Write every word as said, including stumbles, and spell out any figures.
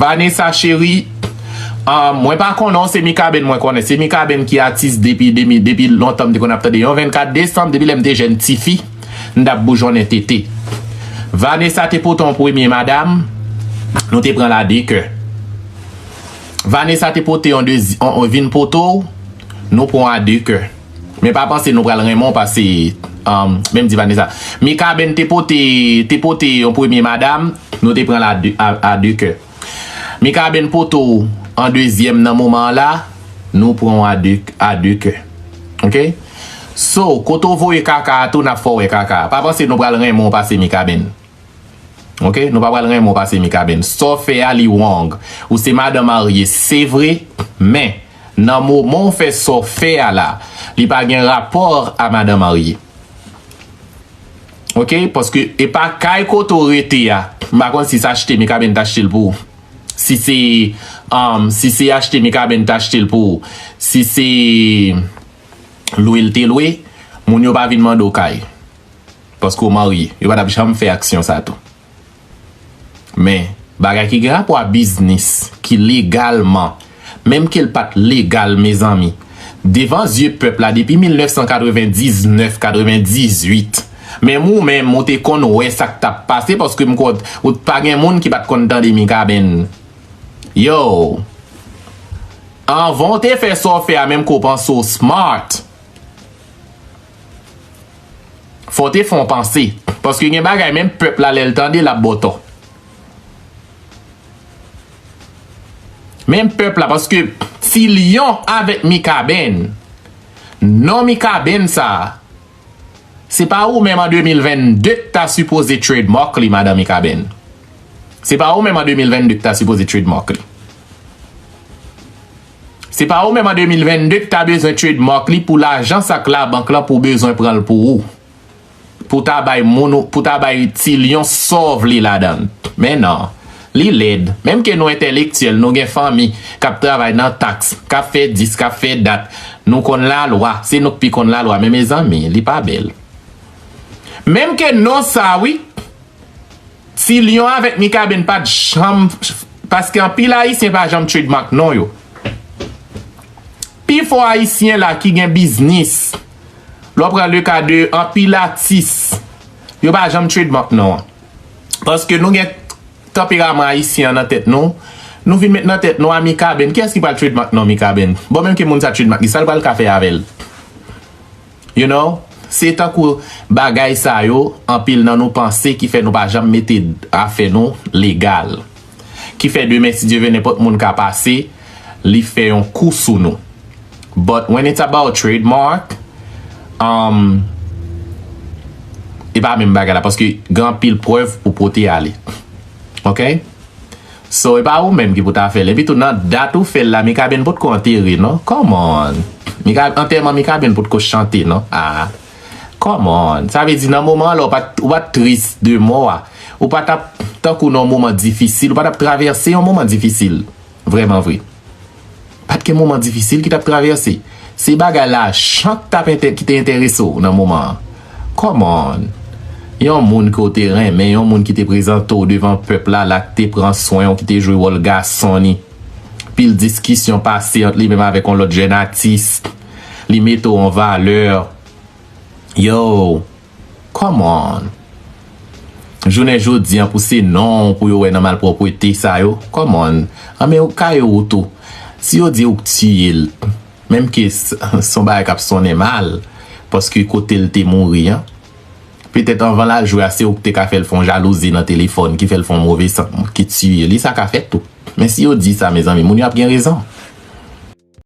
Vanessa cheri, um, mwen pa konnen w, se Mikaben mwen konnen. Se Mikaben ki atis depi, depi, depi lontan m te konn ap tande. Yon vennkat desanm, depi lè m te jèn tifi, m t ap boujonnen tete. Vanessa te pote yon premye madanm, nou te pran l a de kè. Vanessa te pote yon dezi-, yon, yon vin pote w, nou pran w a de kè. Men pa panse nou pral renmen w pase, um, menm di Vanessa. Mikaben te pote, te pote yon premye madanm, nou te pran l a de, a, a de kè. Mikaben pote w an dezyèm nan moman an la, nou pran w a de, a de kè. Ok? So, kote w voye kaka a tou, n ap fè w wè kaka a. Pa panse nou pral renmen w pase Mikaben. Ok? Nou pa pral renmen w pase Mikaben. Sa w fè a, li wrong. Ou se madan marye, se vre, men nan moman w fè sa w fè a la, li pa gen rapò a madan marye. Ok? Paske e pa kay kote w rete a. M pa konn si se achte Mikaben t achte l pou ou. Si se, um, si se achte Mikaben t achte l pou ou. Si se lwe l te lwe, moun yo pa vin mande w kay. Paske w marye. Yo pa t ap janm fè aksyon sa tou. Men, bagay ki gen rapò a biznis, ki legalman, menm ke l pa t legal, mezanmi, devan zye pèp la, depi mil nèf san katrevendiznèf, katrevendizuit, menm ou menm, ou te konn wè sa k t ap pase, paske m kwè w, ou t pa gen moun ki pa t konn tande Mikaben. Yo, anvan w te fè sa w fè a, menm ke w panse w smart, fò w te fè yon panse. Paske gen bagay, menm pèp la, lè l tande, l ap ba w tò. Menm pèp la, paske Ti Lyon avèk Mikaben, non Mikaben sa a, se pa ou menm an de mil vennde k ta sipoze trademark li, madan Mikaben. Se pa ou menm an de mil vennde k ta sipoze trademark li. Se pa ou menm an de mil vennde k ta bezwen trademark li pou lajans ak labank lan pou w bezwen pran l pou ou. Pou w ta bay moun, pou w ta bay Ti Lyon sa w vle ladan l. Men non, li lèd. Menm ke nou entèlektyèl, nou gen fanmi k ap travay nan taks, k ap fè dis, k ap fè dat, nou konn lalwa, se nou k pi konn lalwa, men mezanmi, li pa bèl. Menm ke non sa wi, Ti Lyon avèk Mikaben pa t janm, paske anpil Ayisyen pa janm trademark non yo. Pifò Ayisyen la ki gen biznis, lè w pran le ka de anpil atis, yo pa janm trademark non an. Paske nou gen tanperaman Ayisyen an nan tèt nou, nou vin met nan tèt nou a Mikaben. Kiyès ki pral trademark non Mikaben? Bon, menm ke moun sa trademark li, sa l pral ka fè avè l? You know? Se tankou bagay sa yo, anpil nan nou panse ki fè nou pa janm mete afè nou legal. Ki fè demen, si Dye vle, nenpòt moun ka pase, li fè yon kou sou nou. But when it's about trademark, um, e pa menm bagay la, paske gen anpil prèv ou pote ale. Ok? So, e pa ou menm ki pou ta fè l. Epi tou, nan dat ou fè l la, Mikaben potko antere, non? Come on. Mika, antèman Mikaben potko chante, non? Ah. Come on. Sa vle di, nan moman an la, ou pa t, ou pa t tris de mò a. Ou pa t ap, tankou nan yon moman difisil, ou pa t ap travèse yon moman difisil. Vrèman vre. Pa t gen moman difisil ki t ap travèse. Se bagay lajan ki t ap ente-, ki te enterese w nan moman an. Come on. Yon moun ke w te renmen, yon moun ki te prezante w devan pèp la, la ki te pran swen w, ki te jwe wòl gason li. Pil diskisyon pase ant li menm avèk yon lòt jèn atis. Li mete w an valè. Yo, come on. Jounen jodi an, pou se non w pou yo wè nan malpwòpwete sa yo, come on. Anben, ou kay ou tou. Si yo di ou k tiye l, menm ke s-, s on bagay k ap sonnen mal, paske kote l te mouri an, petèt anvan l al jwe a, se ou k te ka fè l fè yon jalouzi nan telefòn, ki fè l fè yon move sant, ki tiye li, sa ka fèt tou. Men si yo di sa, mezanmi, moun yo ap gen rezon.